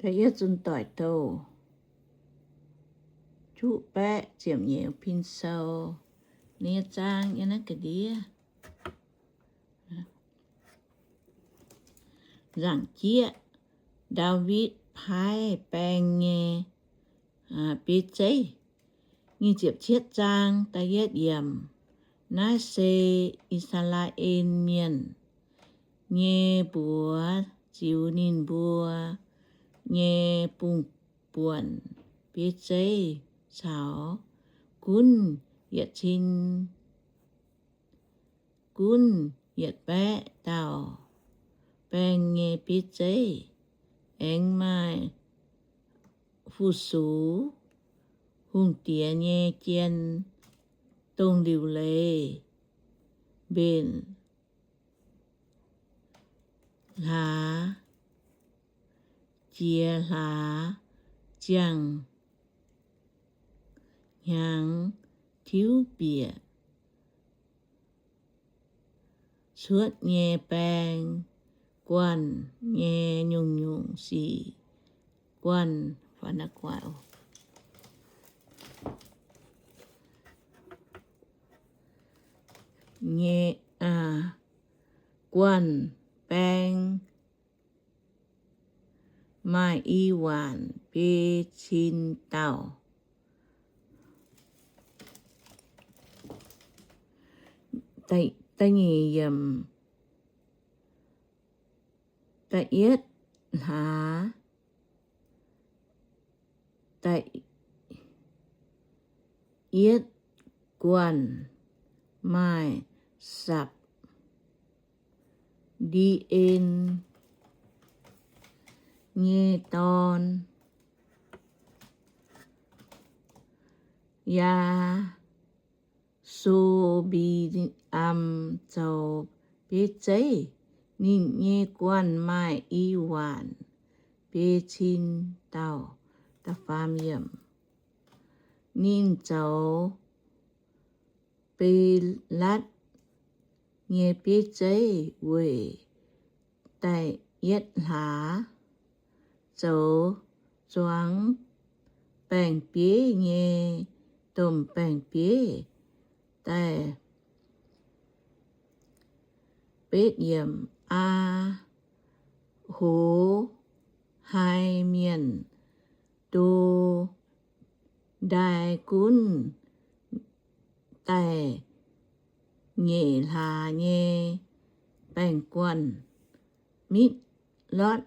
Da'yietv Zunh Doic Douh juqv baeqv ziepc nyeic pin sou, nyei zaang yiem naaiv ga'ndiev. Nzaangc jieqv, Ndaawitv paaiv baeng nyei biei zeiv. Nyic ziepc cietv zaang da'yietv yiemc. Naaiv se I^saa^laa^en Mienh nyei mbuox ziux ninh mbuo nyei bungx buonc biei zeiv caux gunv yietc cin gunv yietc baeqv dauh baeng nyei biei zeiv. Aengx maaih fu-sux hungh diex nyei jien, dongh liuc leiz mbenc hlaax, jiex hlaax, ziangh hnyangx tiuv bieqc cuotv nyei baeng, guanh nyei nyungc-nyungc sic, guanh nyei, guanh baeng maaih i waanc biei cin dauh. Da'nyeic yiemc. Da'yietv hlaax, da'yietv guanh maaih Sapc^ndi^en nyei dorn, Yaa^so^mbi^am, zoux biei zeiv. Ninh nyei guanh maaih i waanc biei cin dauh. Da'faam yiemc. Ninh zoux Belatv nyei bieiv zeiv weic da'yietv hlaax, zoux zuangx baeng-bieiv nyei domh baeng-bieiv daaih. Betv yiemc. Aa^ho^hai Mienh, Do^ndai Gunv daaih nyeic hlaax nyei baeng-guanh. Mikv^lotv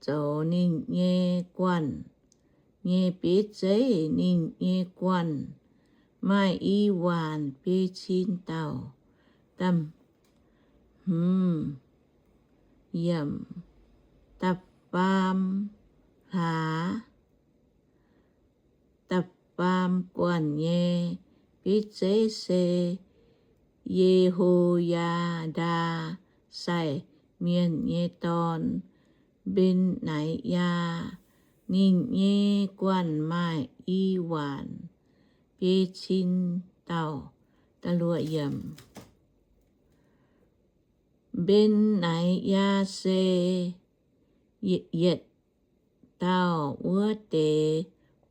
zoux ninh nyei guanh nyei bieiv zeiv. Ninh nyei guanh maaih i waanc biei cin dauh. Da'hmz yiemc. Da'faam hlaax, da'faam guanh nyei bieiv zeiv se Ye^ho^yaa^ndaa sai mienh nyei dorn, Mben^naa^yaa. Ninh nyei guanh maaih i waanc biei cin dauh. Da'luoqc yiemc. Mben^naa^yaa se yietc dauh wuov deix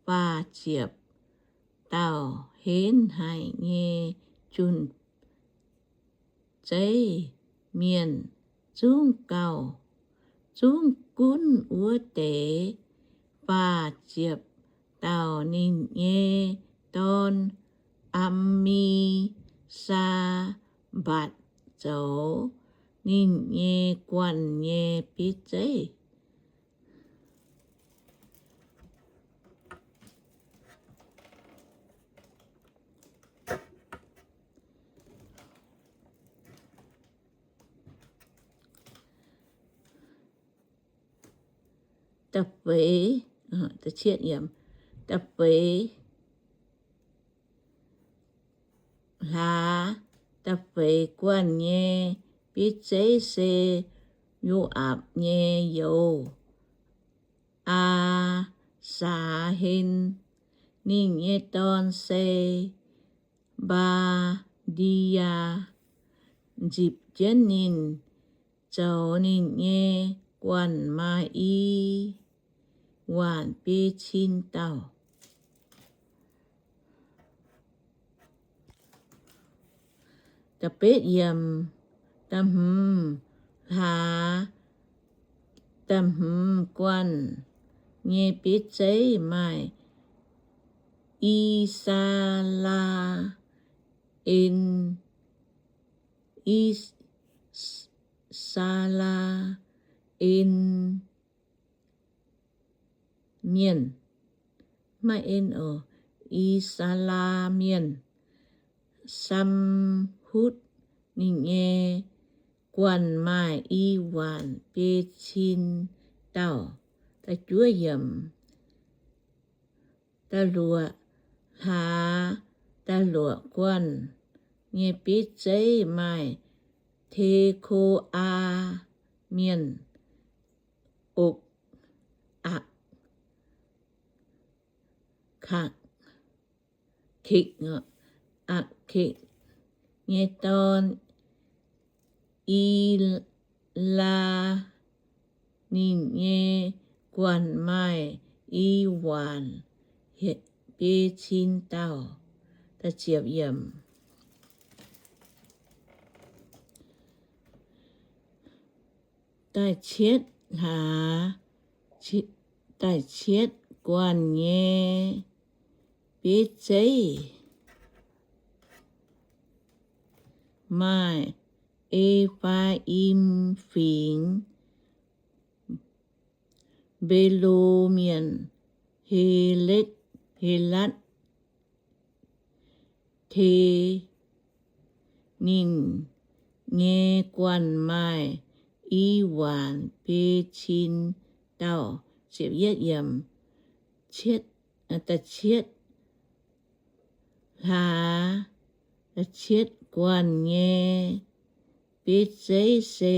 faah ziepc dauh henv haic nyei jun-zeiv mienh zungv gauh, zungv gunv wuov deix faah ziepc dauh. Ninh nyei dorn, Am^mi^saa^mbatc, zoux ninh nyei guanh nyei bieiv zeiv. Da'feix, da'feix hlaax, da'feix guanh nyei bieiv zeiv se Yo^aapc nyei youz, Aa^saa^hen. Ninh nyei dorn se Mbaa^ndi^yaa. Nzipc jienv ninh zoux ninh nyei guanh maaih i waanc biei cin dauh. Da'betv yiemc, da'hmz hlaax, da'hmz guanh nyei bieiv zeiv maaih I^saa^laa^en, I^saa^laa^en mienh, maiv en oc, I^saa^laa^en mienh, Samhutv, ninh nyei guanh maaih i waanc biei cin dauh. Da'juov yiemc, da'luoqc hlaax, da'luoqc guanh nyei bieiv zeiv maaih Teko^aa Mienh, Okv^akv, Kekv, Akv^kekv nyei dorn, Ilaa. Ninh nyei guanh maaih i waanc biei cin dauh. Da'cietv yiemc, da'cietv hlaax, da'cietv guanh nyei bieiv zeiv maaih E^faa^im Fingx, Mbetc^lo Mienh, Helatv, Helatv, Te. Ninh nyei guanh maaih i waanc biei cin dauh. Da'cietv hlaax, da'cietv guanh nyei bieiv zeiv se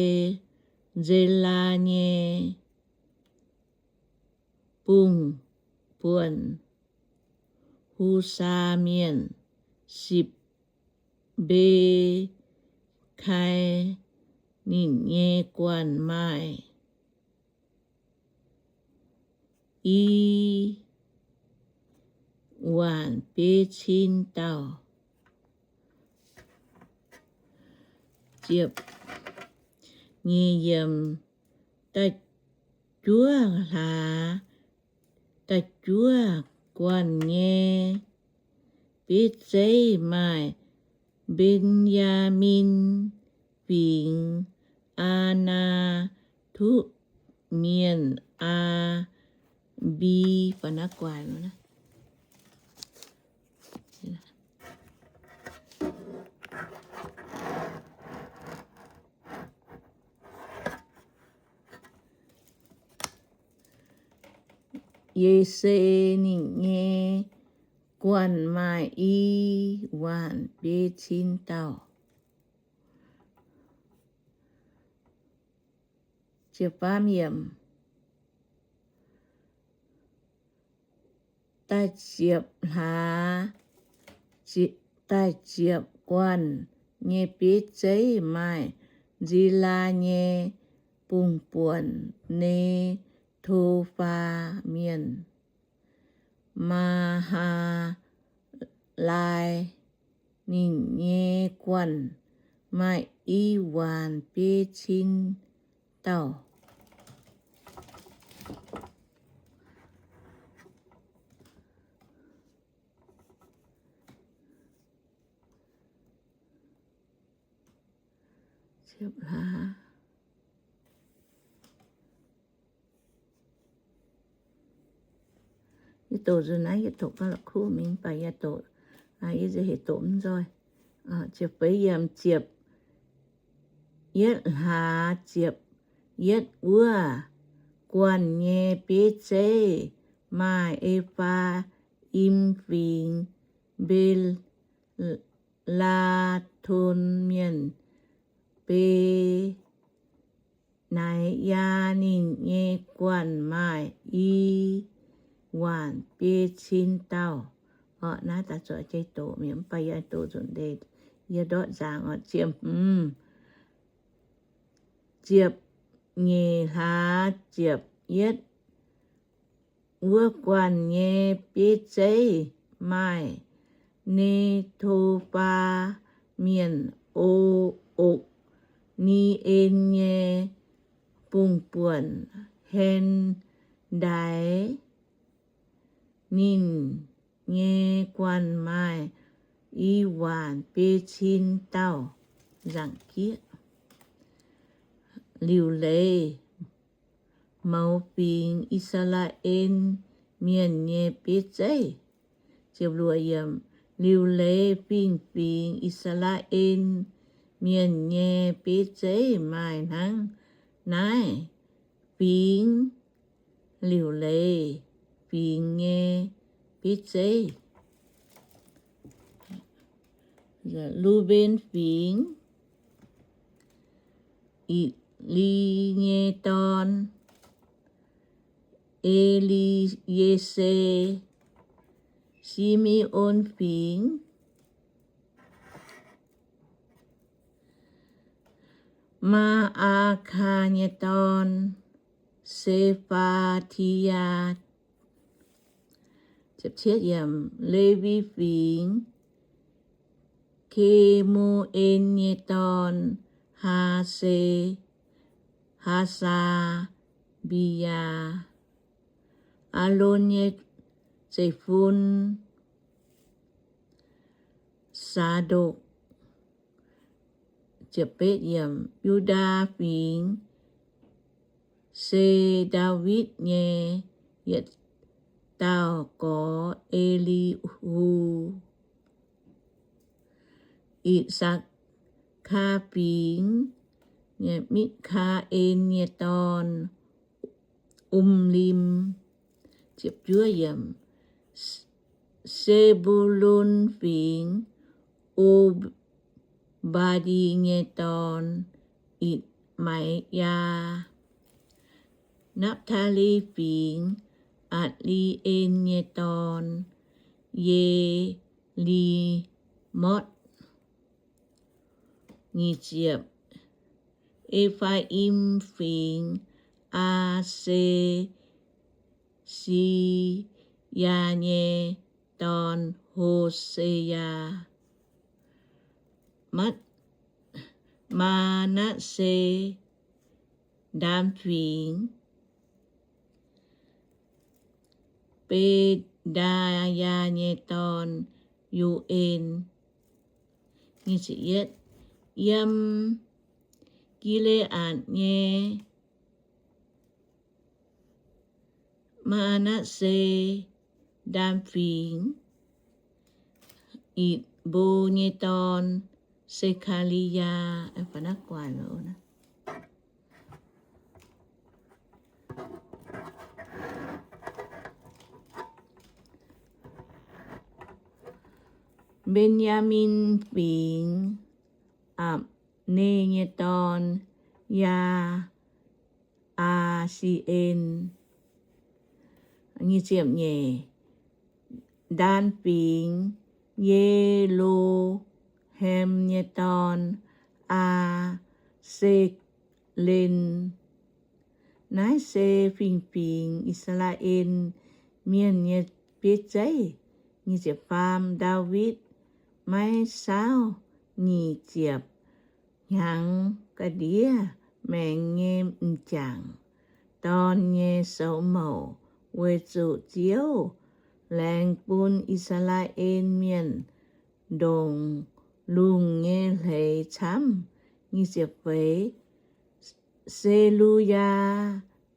Nzilaa nyei bungh buonc, Husaa Mienh, Sipv, Mbekai. Ninh nyei guanh maaih i waanc biei cin dauh. Nyic yiemc, da'juov hlaax, da'juov guanh nyei bieiv zeiv maaih Mben^yaa^min Fingx, Aa^naa^tuqv Mienh, Aa^mbi, Yese. Ninh nyei guanh maaih i waanc biei cin dauh. Da'ziepc hlaax, da'ziepc guanh nyei bieiv zeiv maaih Nzilaa nyei bungh buonc, Netofaa Mienh, Maa^haa^lai. Ninh nyei guanh maaih i waanc biei cin dauh. Yie doqc nzunc naaiv, yie doqc gauh la'kuqv mingh, mv baac yie doqc, yie nziex hec doqc mv nzoih. Ziepc feix yiemc, ziepc yietv hlaax ziepc yietv wuov guanh nyei bieiv zeiv maaih E^faa^im Fingx, Mbe- laa^ton Mienh, Be- naix yaa. Ninh nyei guanh maaih i waanc biei cin dauh. Orqc, naaiv daaih zuqc jiex doqc mienh, mv baac yie doqc nzunc ndeic, yie ndortv nzaangc orqc. Ziepc hmz, ziepc nyeic hlaax ziepc yietv wuov guanh nyei bieiv zeiv maaih Ne^to^faa Mienh, O, O^ni^en nyei fungx-buonc, Hen^ndaix. Ninh nyei guanh maaih i waanc biei cin dauh nzaangc jieqv. Liuc leiz mouz fingx I^saa^laa^en Mienh nyei bieiv zeiv. Liuc leiz fingx-fingx I^saa^laa^en Mienh nyei bieiv zeiv maaih hnangv naaiv. Fingx, liuc leiz fingx nyei bieiv zeiv. Lu^mben Fingx, Itc^li nyei dorn, E^li^ye^se. Si^me^on Fingx, Maa^aa^kaa nyei dorn, Se^faa^ti^yaa. Lewi Fingx, Ke^mu^en nyei dorn, Haa^se, Haa^saa^mbi^yaa. Aalon nyei zeiv-fun, Saa^ndokc. Yu^ndaa Fingx, se Ndaawitv nyei yietc dauh gorx, E^li^hu. Itc^saa^kaa Fingx, Mi^kaa^en nyei dorn, Um^lim. Se^mbu^lun Fingx, O^mbaa^ndi nyei dorn, Itc^mai^yaa. Napv^taa^li Fingx, Atc^li^en nyei dorn, Ye^li^mortv. E^faa^im Fingx, Aa^se si^yaa nyei dorn, Ho^se^yaa. Maa^naa^se Ndaam Fingx, Be^ndaa^yaa nyei dorn, Yo^en. Yiem Gi^le^aatc nyei Maa^naa^se Ndaam Fingx, Itc^mbo nyei dorn, Se^kaa^li^yaa. Mben^yaa^min Fingx, Apc^ne nyei dorn, Yaa aa si en. Ndaan Fingx, Ye^lo^ham nyei dorn, Aa^se^len. Naaiv se fingx-fingx I^saa^laa^en Mienh nyei bieiv zeiv. Faam, Ndaawitv maiv saauv nyic ziepc hnyangx ga'ndiev maengx nyei m'jangc dorn nyei soux mouc, weic zuqc Ziouv laengz bun I^saa^laa^en Mienh ndongc lungh nyei hleix camv. Feix, Se^lu^yaa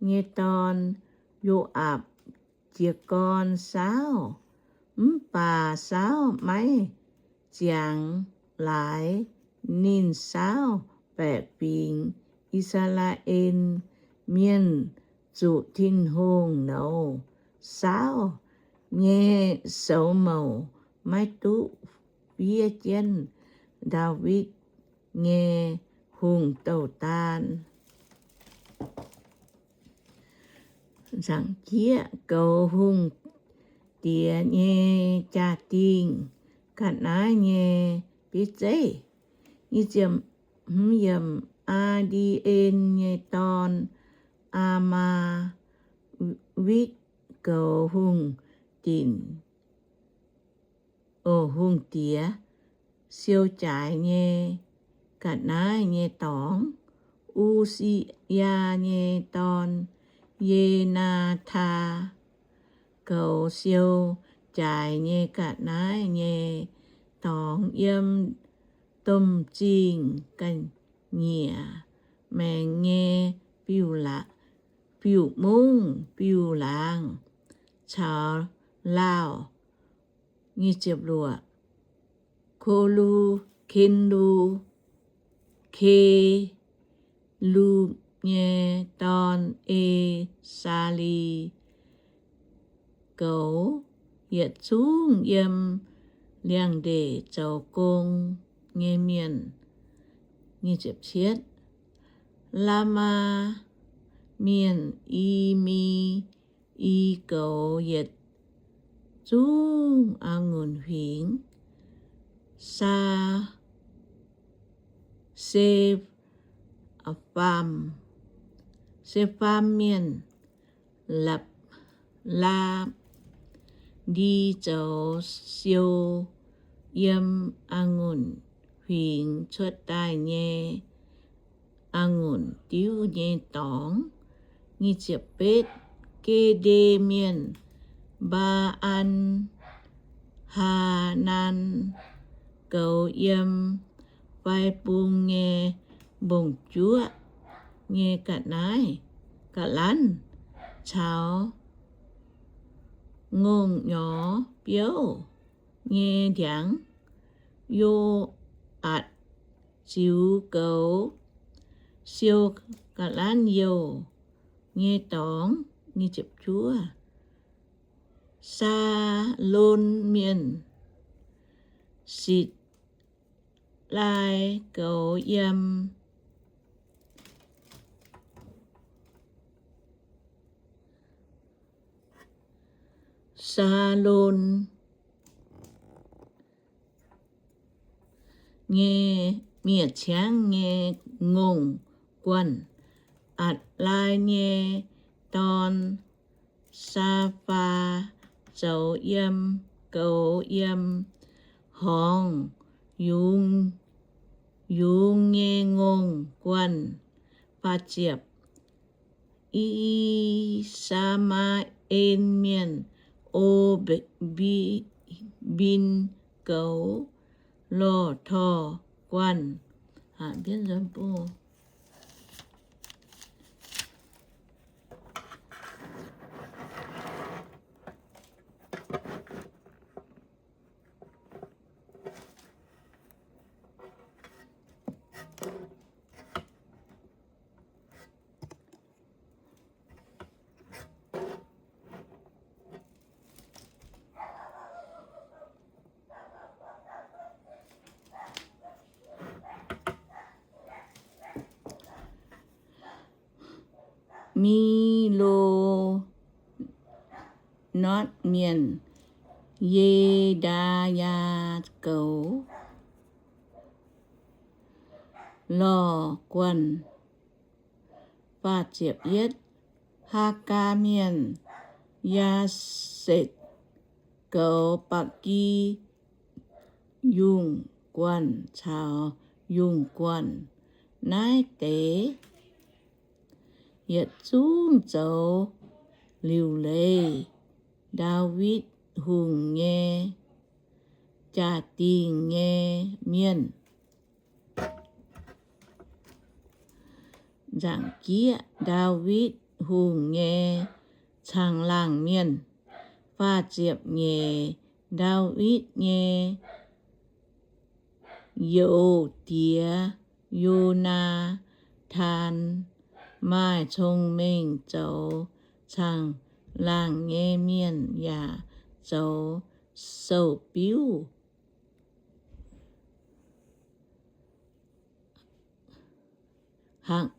nyei dorn, Yo^aapc, jiez gorn saauv, mv baac saauv maiv ziangx laaix. Ninh saauv baeqc fingx I^saa^laa^en Mienh zuqc Tin-Hungh nouz. Saauv nyei soux mouc maiv duqv fiev jienv Ndaawitv nyei hungh douh daan. Goux hungh diex nyei jaa-dingh. Ga'naaiv nyei bieiv zeiv. Aa^ndi^en nyei dorn, Aa^maa, Witv, goux hungh dinc, o, hungh diex siou jaaix nyei ga'naaiv nyei dorngx. U^si^yaa nyei dorn, Ye^naa^taan, goux siou jaaix nyei ga'naaiv nyei dorngx yiem domh zingh ga'nyiec maengx nyei fiuv-mungv fiuv-laangz caux laauh. Ko^lu, Ken^lu, Ke^lupv nyei dorn, E^saa^li, goux yietc zungv yiem liangx ndeic zoux gong nyei mienh. Laamaa Mienh, I^mi, I goux yietc zungv a'ngunc huingx. Saa, Se, faam, Se^faam Mienh, Laa^ndi zoux siou yiem a'ngunc huingx cuotv daaih nyei a'ngunc diuv nyei dorngx. Ge^nde Mienh, Mbaa^an, Haa^nan, goux yiem fai bung nyei mbong-juoqv nyei ga'naaiv, ga'lanv caux ngongh nyorx biouv nyei ndiangx. Yo^atc ziux goux siou ga'lanv youh nyei dorngx. Saalon Mienh, Sit^lai, goux yiem Saalon nyei miev-ciangv nyei ngongh guanh. Atc^lai nyei dorn, Saafaa, zoux yiem, goux yiem horngz yungz, yungz nyei ngongh guanh. I^saa^maa^en Mienh, O^mbin, goux lorh torh guanh. Mi^lo^notv Mienh, Ye^ndaa^yaa, goux lorh guanh. Haagaa Mienh, Yaa^setc, goux ba'gi yungh guanh caux yungh guanh. Naaiv deix yietc zungv zoux liuc leiz Ndaawitv Hungh nyei jaa-dingh nyei mienh. Nzaangc jieqv, Ndaawitv Hungh nyei caangh laangh mienh. Faah ziepc nyeic, Ndaawitv nyei youz diex, Yo^naa^tan, maaih cong-mengh zoux caangh laangh nyei mienh yaac zoux sou-biuv. Hakm-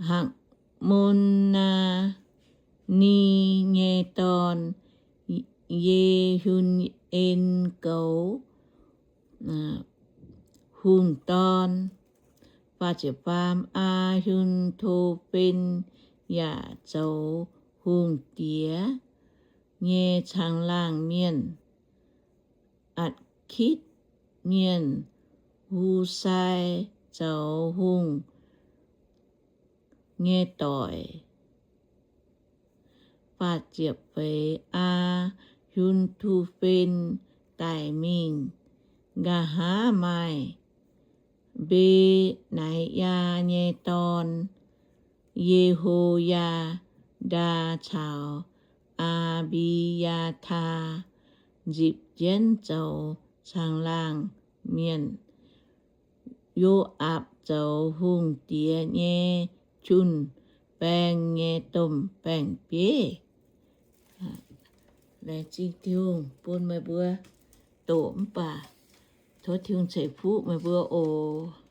Hakmonaa^ni nyei dorn, Ye^hun^en, goux hungh dorn. Aa^hin^to^fen yaac zoux hungh diex nyei caangh laangh mienh. Akitv mienh Husai zoux hungh nyei doic. Aa^hin^to^fen daic mingh, nqa'haav maaih Mbe^naa^yaa nyei dorn, Ye^ho^yaa^ndaa, caux Aa^mbi^yaa^taa nzipc jienv zoux caangh laangh mienh. Yo^aapc zoux hungh diex nyei jun-baeng nyei domh baeng-bieiv. Laengz zingh Tin-Hungh bun meih mbuo doqc mv baac tov Tin-Hungh ceix fuqv meih mbuo oc.